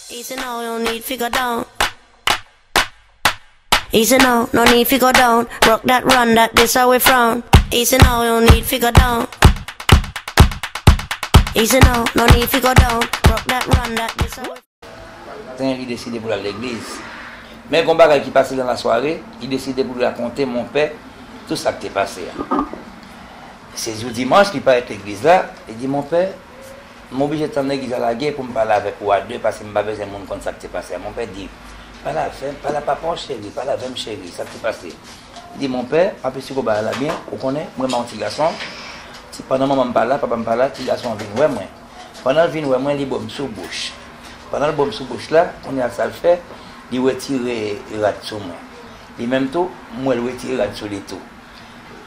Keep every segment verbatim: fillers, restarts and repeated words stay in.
Easy now, no need fi go down. Easy now, no need fi go down. Rock that, run that, this how we frown. Easy now, no need fi go down. Easy now, no need fi go down. Rock that, run that, this how we Maten, li deside pou l al legliz. Men gon bagay ki pase nan lasware, li deside pou l rakonte monpè tout sa k te pase a. Se jou dimanch, li parèt legliz la, li di, "Monpè, m oblije tann legliz la lage pou m pale avèk ou a de, paske m pa bezwen moun konn sa k te pase a." Monpè di, "Pale avè m, pale a papa w cheri, pale avè m cheri, sa k te pase?" Li di, "Monpè, m ap esplike w bagay la byen, ou konnen, mwen renmen yon ti gason, ti, pandan manman m pa la, papa m pa la, ti gason an vin wè mwen. Pandan l vin wè mwen, li bo m sou bouch. Pandan l bo m sou bouch la, kounye a sa l fè, li retire rad sou mwen. Li menm tou, m wè l retire rad sou li tou."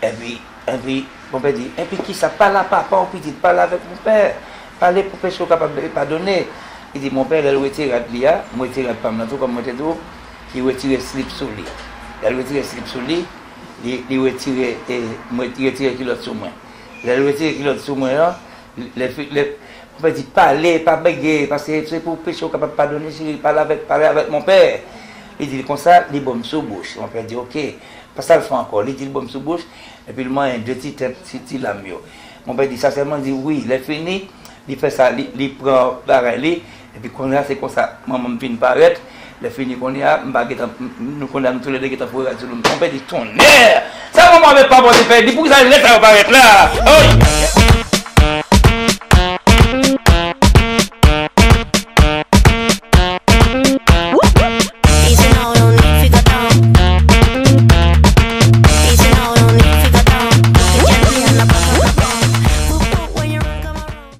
Epi, epi, monpè di, "Epi kisa? Pale a papa w pitit, pale avèk monpè. Pale pou peche w kapab padone." Li di, "Monpè, lè l retire rad li a, m retire rad pa m nan tou, kòm mwen te di w, li retire slip sou li. Lè l retire slip sou li, li, li retire, e, mwen, li retire kilòt sou mwen. Lè l retire kilòt sou mwen an, lè fi-, lè, monpè di, 'Pale, pa bege, paske se pou peche w kapab padone, cheri, pale avèk, pale avèk monpè.'" Li di l konsa, li bo m sou bouch. Monpè di, "Oke, pa sa l fè ankò." Li di l bo m sou bouch, epi l manyen de ti tèt ti, ti lam yo. Monpè di, "Sa sèlman?" Li di, "Wi." Lè fini, li fè sa, li, li pran bagay li, epi kounye a se konsa manman m vin parèt. Lè fini kounye a, m pa gentan, m, m, nou kounye a nou toulède gentan foure rad sou nou. Monpè di, "Tonnè! Sa manman avèk papa w te fè?" Li di, "Poukisa lè sa yo parèt la?" Oy!